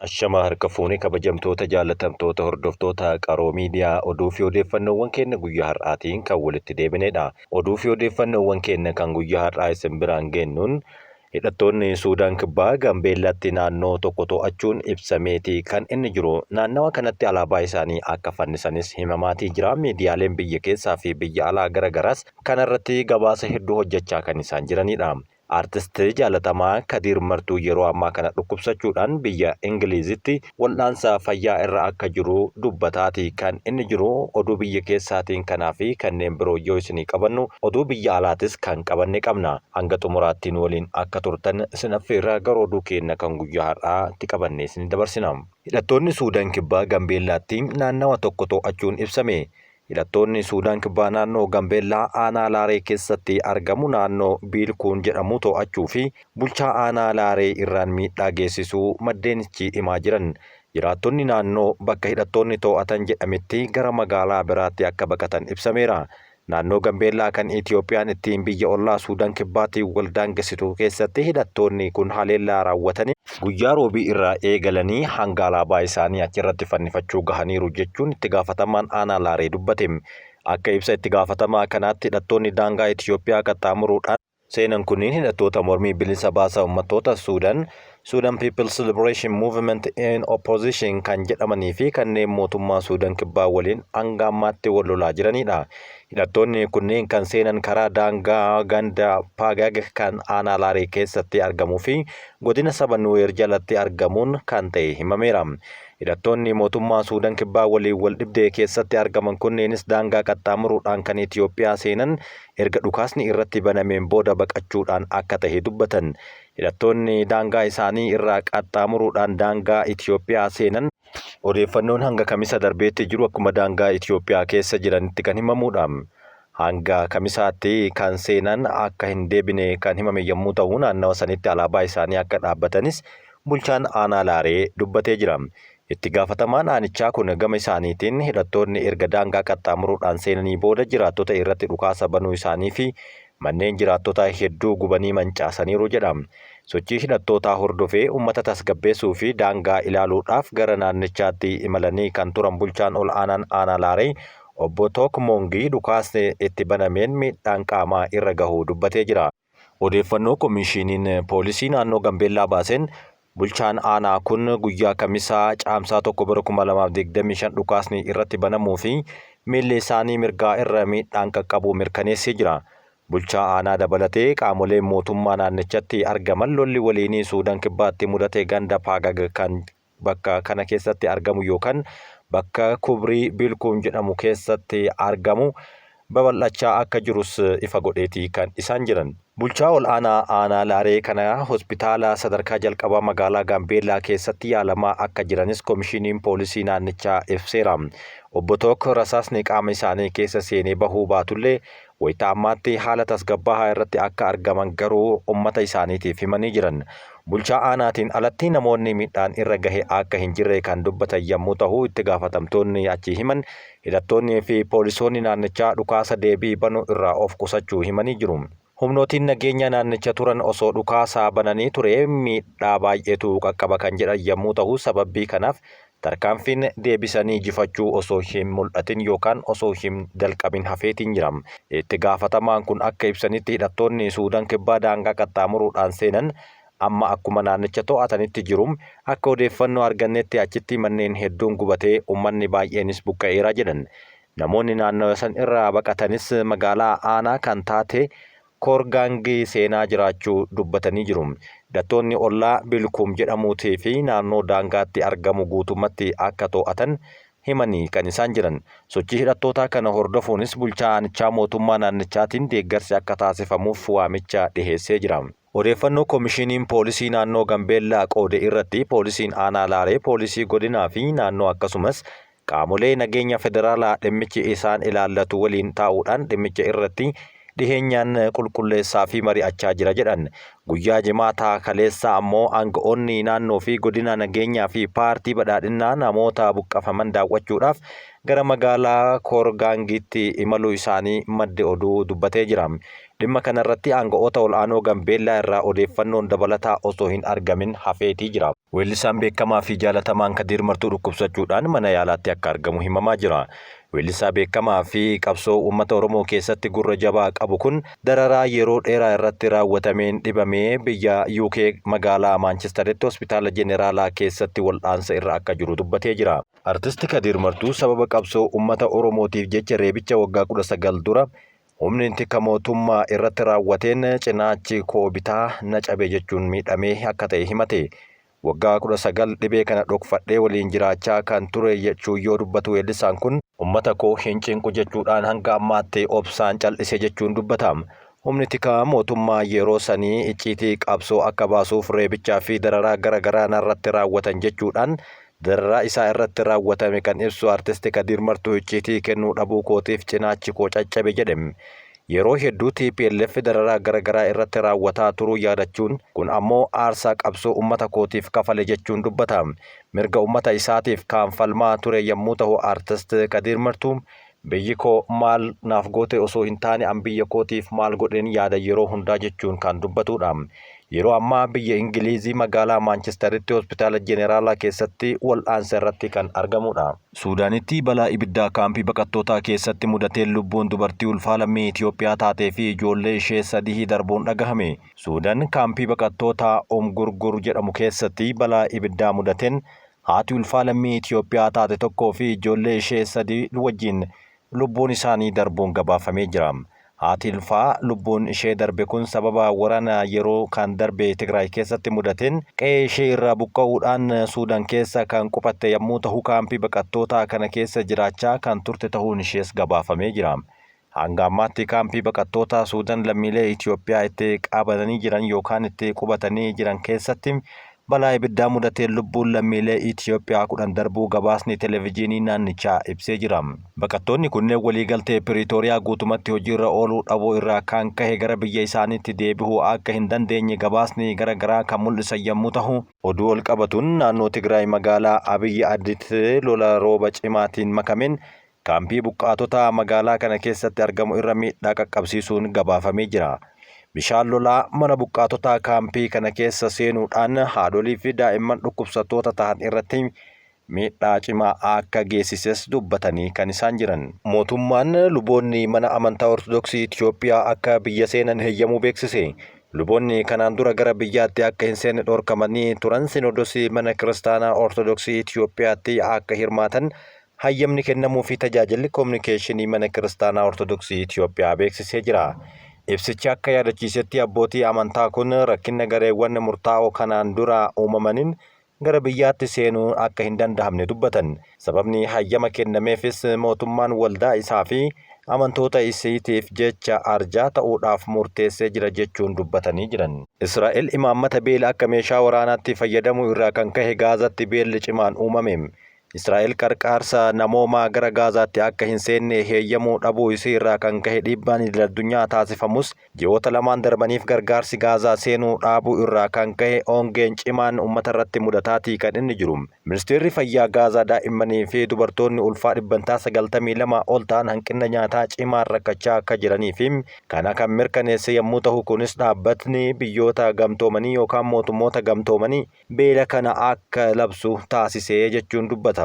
Ashamaa harka fuune, kabajamtoota, jaalatamtoota hordoftoota Qaroo Miidiyaa, oduu fi odeeffannoowwan keenya guyyaa har'aatiin kan walitti deebinedha. Oduu fi odeeffannoowwan keenya kan guyyaa har'aa isin biraan geennuun, hidhattoonni Suudaan Kibbaa Gambeellaatti naannoo tokko to'achuun ibsameeti kan inni jiru. Naannawa kanatti alaabaa isaanii akka fannisanis himamaatii jira. Miidiyaaleen biyya keessaa fi biyya alaa gara garaas kanarratti gabaasa hedduu hojjechaa kan isaan jiranidha. Aartist jaalatamaa Kadiir Martuu yeroo ammaa kana dhukkubsachuudhaan biyya Ingiliizitti wal'aansa fayyaa irra akka jiru dubbataati kan inni jiru. Oduu biyya keessaatiin kanaa fi kanneen biroo yoo isinii qabannu, oduu biyya alaatis kan qabanne qabna. Hanga xumuraattiin waliin akka turtan isin affeerraa, gara oduu keenya kan guyyaa har'aatti qabanne isin dabarsina. Hidhattoonni Suudaan Kibbaa Gambeellaatti naannawa tokko to'achuun ibsame. Hidhattoonni Suudaan Kibbaa naannoo Gambeellaa aanaa Laaree keessatti argamu naannoo Biilkuun jedhamu to'achuu fi bulchaa aanaa Laaree irraan miidhaa geessisuu maddeenichi himaa jiran. Jiraattonni naannoo bakka hidhattoonni to'atan jedhametti gara magaalaa biraatti akka baqatan ibsameera. Naannoo Gambeellaa kan Itiyoophiyaan ittiin biyya ollaa Suudaan Kibbaatiin wal daangessitu keessatti hidhattoonni kun haleellaa raawwatanii guyyaa Roobii irraa eegalanii hanga alaabaa isaanii achirratti fannifachuu gahaniiru jechuun itti gaafatamaan aanaa Laaree dubbate. Akka ibsa itti gaafatamaa kanaatti, hidhattoonni daangaa Itiyoophiyaa qaxxaamuruudhaan seenan kunniin hidhattoota mormii bilisa baasaa uummattoota Suudaan, Sudan People's Liberation Movement in Opposition, kan jedhamanii fi kanneen mootummaa Suudaan Kibbaa waliin hanga ammaatti wal lolaa jiranidha. Hidhattoonni kunneen kan seenan karaa daangaa ganda Paagag kan aanaa Laaree keessatti argamuu fi godina saba Nuweer jalatti argamuun kan ta'e himameera. Hidhattoonni mootummaa Suudaan Kibbaa waliin wal dhibdee keessatti argaman kunneenis daangaa qaxxaamuruudhaan kan Itiyoophiyaa seenan erga dhukaasni irratti banameen booda baqachuudhaan akka ta'e dubbatan. Hidhattoonni daangaa isaanii irraa qaxxaamuruudhaan daangaa Itiyoophiyaa seenan, odeeffannoon hanga Kamisa darbeetti jiru akkuma daangaa Itiyoophiyaa keessa jiranitti kan himamudha. Hanga Kamisaatti kan seenan akka hin deebine kan himame yommuu ta'u, naannawa sanitti alaabaa isaanii akka dhaabbatanis bulchaan aanaa Laaree dubbatee jira. Itti gaafatamaan aanichaa kun gama isaaniitiin, hidhattoonni erga daangaa qaxxaamuruudhaan seenanii booda jiraattota irratti dhukaasa banuu isaanii fi manneen jiraattotaa hedduu gubanii mancaasaniiru jedha. Sochii hidhattootaa hordofee uummata tasgabbeessuu fi daangaa ilaaluudhaaf gara naannichaatti imalanii kan turan bulchaan ol aanaan aanaa Laaree obbo Took Moongii dhukaasni itti banameen miidhaan qaamaa irra gahuu dubbatee jira. Odeeffannoo Komishiiniin Poolisii naannoo Gambeellaa baaseen, bulchaan aanaa kun guyyaa Kamisaa Caamsaa 1 bara 2025 dhukaasni irratti banamuu fi miilli isaanii mirgaa irra miidhaan qaqqabuu mirkaneessee jira. Bulchaa aanaa dabalatee qaamoleen mootummaa naannichatti argaman lolli waliinii Suudaan Kibbaatti mudate ganda Paagag kan bakka kana keessatti argamu yookaan bakka Kubrii Biilkuun jedhamu keessatti argamu babal'achaa akka jirus ifa godheeti kan isaan jiran. Bulchaa ol aanaa aanaa Laaree kana hospitaala sadarkaa jalqabaa magaalaa Gaambeellaa keessatti yaalamaa akka jiranis Komishiiniin Poolisii naannichaa ibseera. Obbo Took rasaasni qaama isaanii keessa seenee bahuu baatullee, wayita ammaatti haala tasgabbaahaa irratti akka argaman garuu ummata isaaniitiif himanii jiran. Bulchaa aanaatiin alatti namoonni miidhaan irra gahe akka hin jirre kan dubbatan yommuu tahu, itti gaafatamtoonni achii himan hidhattoonni fi poolisoonni naannichaa dhukaasa deebii banuu irraa of qusachuu himanii jiru. Humnootiin nageenya naannicha turan osoo dhukaasaa bananii ture miidhaa baay'eetu qaqqaba kan jedhan yommuu tahu, sababbii kanaaf tarkaanfiin deebisanii jifachuu osoo hin mul'atin yookaan osoo hin jalqabin hafeetiin jira. Itti gaafatamaan kun akka ibsanitti, hidhattoonni Suudaan Kibbaa daangaa qaxxaamuruudhaan seenan amma akkuma naannicha to'atanitti jiru. Akka odeeffannoo argannetti achitti manneen hedduun gubatee uummanni baay'eenis buqqa'eera jedhan. Namoonni naannawa san irraa baqatanis magaalaa aanaa kan taate Koorgaangi seenaa jiraachuu dubbatanii jiru. Hidhattoonni ollaa Bilkuum jedhamuutii fi naannoo daangaatti argamu guutummatti akka to'atan himanii kan isaan jiran. Sochii hidhattootaa kana hordofuunis bulchaa aanichaa mootummaa naannichaatiin deeggarsi akka taasifamuuf waamicha dhiheessee jira. Odeeffannoo Komishiiniin Poolisii naannoo Gambeellaa qoode irratti, poolisiin aanaa Laaree poolisii godinaa fi naannoo akkasumas qaamolee nageenya federaalaa dhimmichi isaan ilaallatu waliin taa'uudhaan dhimmicha irratti dhiheenyaan qulqulleessaa fi mari'achaa jira jedhan. Guyyaa Jimaataa kaleessaa ammoo aanga'oonni naannoo fi godina nageenyaa fi paartii badhaadhinnaa namoota buqqafaman daawwachuudhaaf gara magaalaa Koorgaangiitti imaluu isaanii maddi oduu dubbatee jira. Dhimma kanarratti aanga'oota ol'aanoo Gambeellaa irraa odeeffannoon dabalataa osoo hin argamin hafeetii jira. Weellisaan beekamaa fi jaalatamaan Kadiir Martuu dhukkubsachuudhaan mana yaalaatti akka argamu himamaa jira. Weellisaa beekamaa fi qabsoo uummata Oromoo keessatti gurra jabaa qabu kun dararaa yeroo dheeraa irratti raawwatameen dhibamee biyya UK magaalaa Maanchistaritti hospitaala Jeneraalaa keessatti wal'aansa irra akka jiru dubbatee jira. Artisti Kadiir Martuu sababa qabsoo uummata Oromootiif jecha reebicha waggaa 19 dura humni tika mootummaa irratti raawwateen cinaachi koo bitaa na cabe jechuun miidhamee akka ta'e himate. Waggaa 19 dhibee kana dhokfadhee waliin jiraachaa kan ture jechuun yoo dubbatu weellisaan kun, ummata koo hin cinqu jechuudhaan hanga ammaatti obsaan cal'ise jechuun dubbata. Humni tikaa mootummaa yeroo sanii icciitii qabsoo akka baasuuf reebichaa fi dararaa gara garaa narratti raawwatan jechuudhaan dararaa isaa irratti raawwatame kan ibsu Artisti Kadiir Martuu icciitii kennuu dhabuu kootiif cinaachi koo caccabe jedhe. Yeroo hedduu tplf dararaa gara garaa irratti raawwataa turuu yaadachuun, kun ammoo aarsaa qabsoo ummata kootiif kafale jechuun dubbata. Mirga ummata isaatiif kaan falmaa ture yammuu tahu Artist Kadiir Martuu, biyyi koo maal naaf goote osoo hin taane an biyya kootiif maal godheen yaada yeroo hundaa jechuun kan dubbatuudha. Yeroo ammaa biyya Ingiliizii magaalaa Maanchistaritti hospitaala Jeneraalaa keessatti wal'aansa irratti kan argamuudha. Suudaanitti balaa ibiddaa kaampii baqattootaa keessatti mudateen lubbuun dubartii ulfaa lammii Itoophiyaa taatee fi ijoollee ishee sadihii darbuun dhagahame. Suudan kaampii baqattootaa Umgurgur jedhamu keessatti balaa ibiddaa mudateen haati ulfaa lammii Itoophiyaa taate tokkoo fi ijoollee ishee sadii wajjin lubbuun isaanii darbuun gabaafamee jira. Haati ulfaa lubbuun ishee darbe kun sababa waraana yeroo kan darbe Tigraay keessatti mudateen qe'ee ishee irraa buqqa'uudhaan Suudan keessa kan qubatte yammuu tahu kaampii baqattootaa kana keessa jiraachaa kan turte tahuun ishees gabaafamee jira. Hanga ammaatti kaampii baqattootaa Suudan lammiilee Itoophiyaa itti qabatanii jiran yookaan itti qubatanii jiran keessatti Balaa ibiddaa mudateen lubbuun lammiilee Itiyoophiyaa 10 darbuu gabaasni Televijiinii naannichaa ibsee jira. Baqattoonni kunneen waliigaltee Piriitooriyaa guutumatti hojiirra ooluu dhabuu irraa kan kahe gara biyya isaaniitti deebihuu akka hin dandeenye gabaasni gara garaa kan mul'isan yammuu tahu, Oduu wal qabatuun naannoo Tigraay magaalaa Abiyyi Additti lola rooba cimaatiin makameen Kaampii buqqaatotaa magaalaa kana keessatti argamu irra miidhaa qaqqabsiisuun gabaafamee jira. Bishaan lolaa mana buqqaatotaa kaampii kana keessa seenuudhaan haadholii fi daa'imman dhukkubsattoota tahan irratti miidhaa cimaa akka geessises dubbatanii kan isaan jiran. Mootummaan luboonni mana amantaa Ortodoksii Itiyoophiyaa akka biyya seenan heyyamuu beeksise. Luboonni kanaan dura gara biyyaatti akka hin seenne dhorkamanii turan Sinodosii Mana Kiristaanaa Ortodoksii Itiyoophiyaatti akka hirmaatan hayyamni kennamuufii Tajaajilli Kominikeeshinii Mana Kiristaanaa Ortodoksii Itiyoophiyaa beeksisee jira. Ibsichi akka yaadachiisetti abbootii amantaa kun rakkinna gareewwan murtaa'oo kanaan dura uumamaniin gara biyyaatti seenuu akka hin dandahamne dubbatan. Sababni hayyama kennameefis mootummaan waldaa isaa fi amantoota isiitiif jecha arjaa ta'uudhaaf murteessee jira jechuun dubbatanii jiran. Israa'el imaammata beela akka meeshaa waraanaatti fayyadamuu irraa kan kahe Gaazatti beelli cimaan uumame. Israa'el qarqaarsa namoomaa gara Gaazaatti akka hin seenne heeyyamuu dhabuu isii irraa kan kahe dhiibbaan idil-addunyaa taasifamus, ji'oota lamaan darbaniif gargaarsi Gaazaa seenuu dhaabuu irraa kan kahe ongeen cimaan ummata irratti mudataatii kan inni jiru. Ministeerri Fayyaa Gaazaa daa'immanii fi dubartoonni ulfaa dhibbantaa 92 ol ta'an hanqinna nyaataa cimaan rakkachaa akka jiranii fi kana kan mirkaneesse yammuu tahu kunis dhaabbatni biyyoota gamtoomanii yookaan mootummoota gamtoomanii beela kana akka labsu taasise jechuun dubbata.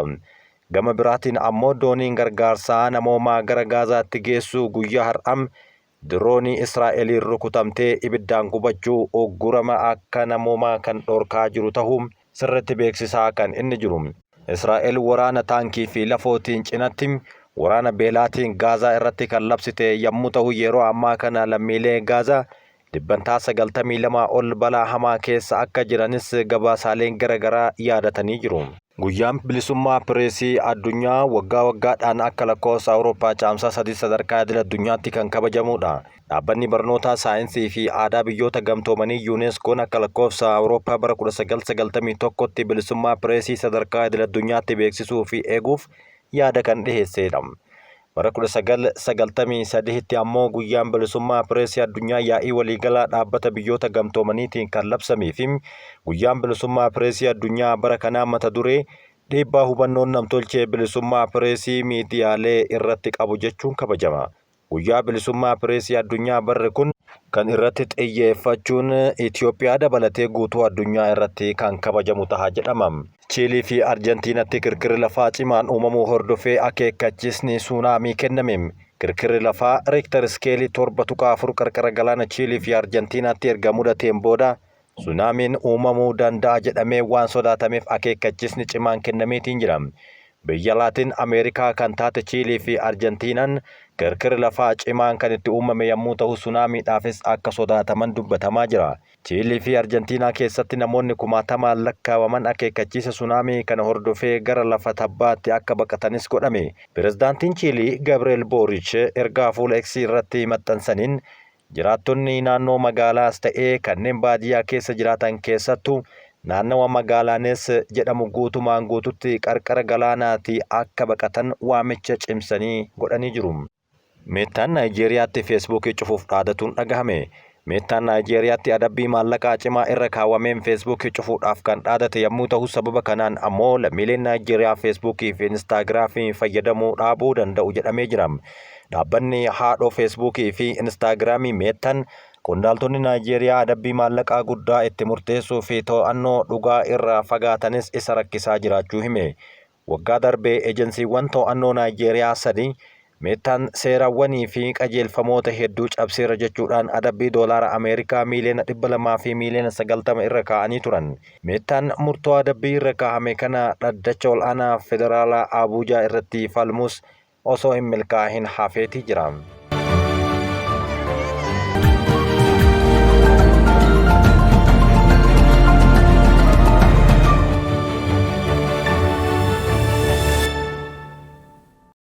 Gama biraatiin ammoo dooniin gargaarsaa namoomaa gara Gaazaatti geessu guyyaa har'aa diroonii Israa'eliin rukutamtee ibiddaan gubachuu uggurama akka namoomaa kan dhorkaa jiru tahuu sirritti beeksisaa kan inni jiru. Israa'el waraana taankii fi lafootiin cinatti waraana beelaatiin Gaazaa irratti kan labsite yammuu tahu yeroo ammaa kana lammiilee Gaazaa Dhibbantaa 92 ol balaa hamaa keessa akka jiranis gabaasaaleen gara garaa yaadatanii jiru. Guyyaan Bilisummaa Pireesii Addunyaa waggaa waggaadhaan akka lakkoofsa Awurooppaa Caamsaa 3 sadarkaa idil addunyaatti kan kabajamuudha. Dhaabbanni Barnootaa, Saayinsii fi Aadaa Biyyoota Gamtoomanii UNESCOn akka lakkoofsa Awurooppaa bara 1991tti bilisummaa pireesii sadarkaa idil addunyaatti beeksisuu fi eeguuf yaada kan dhiheesseedha. Bara 1993tti ammoo Guyyaan Bilisummaa Pireesii Addunyaa Yaa'ii Waliigalaa Dhaabbata Biyyoota Gamtoomaniitiin kan labsamee fi Guyyaan Bilisummaa Pireesii Addunyaa bara kanaa mata duree Dhiibbaa Hubannoon Namtolchee Bilisummaa Pireesii Miidiyaalee Irratti Qabu jechuun kabajama. Guyyaa Bilisummaa Pireesii Addunyaa barri kun Kan irratti xiyyeeffachuun Itoophiyaa dabalatee guutuu addunyaa irratti kan kabajamu taha jedhama. Chiilii fi Arjentiinatti kirkirri lafaa cimaan uumamuu hordofee akeekkachiisni suunaamii kenname. Kirkirri lafaa Riiktar iskeelii 7.4 qarqara galaana Chiilii fi Arjentiinaatti erga mudateen booda suunaamiin uumamuu danda'a jedhamee waan sodaatameef akeekkachiisni cimaan kennameetiin jira. Biyya Laatiin Ameerikaa kan taate Chiilii fi Arjentiinaan kirkirri lafaa cimaan kan itti uumame yommuu ta'u suunaamiidhaafis akka sodaataman dubbatamaa jira. Chiilii fi Arjentiinaa keessatti namoonni kumaatamaan lakkaawaman akeekkachiisa suunaamii kana hordofee gara lafa tabbaatti akka baqatanis godhame. Pirezidaantiin Chiilii Gabriel Booriich ergaa fuula X irratti maxxansaniin jiraattonni naannoo magaalaas ta'ee kanneen baadiyyaa keessa jiraatan keessattuu naannawa magaalaanes jedhamu guutumaan guututti qarqara galaanaatti akka baqatan waamicha cimsanii godhanii jiru. Meettaan Naayijeeriyaatti Feesbuukii cufuuf dhaadatuun dhagahame. Meettaan Naayijeeriyaatti adabbii maallaqaa cimaa irra kaawwameen Feesbuukii cufuudhaaf kan dhaadate yommuu ta'u sababa kanaan ammoo lammiileen Naayijeeriyaa Feesbuukii fi Inistaagiraamii fayyadamuu dhaabuu danda'u jedhamee jira. Dhaabbanni haadhoo Feesbuukii fi Inistaagiraamii Meettaan qondaaltonni Naayijeeriyaa adabbii maallaqaa guddaa itti murteessuu fi to'annoo dhugaa irraa fagaatanis isa rakkisaa jiraachuu hime. Waggaa darbee ejensiiwwan to'annoo Naayijeeriyaa sadi Meettaan seerawwanii fi qajeelfamoota hedduu cabseera jechuudhaan adabbii doolaara Ameerikaa miiliyoona 200 fi miiliyoona 90 irra kaa'anii turan. Meettaan murtoo adabbii irra kaa'ame kana dhaddacha ol'aanaa federaalaa Abuujaa irratti falmus osoo hin milkaa'in hafeetii jira.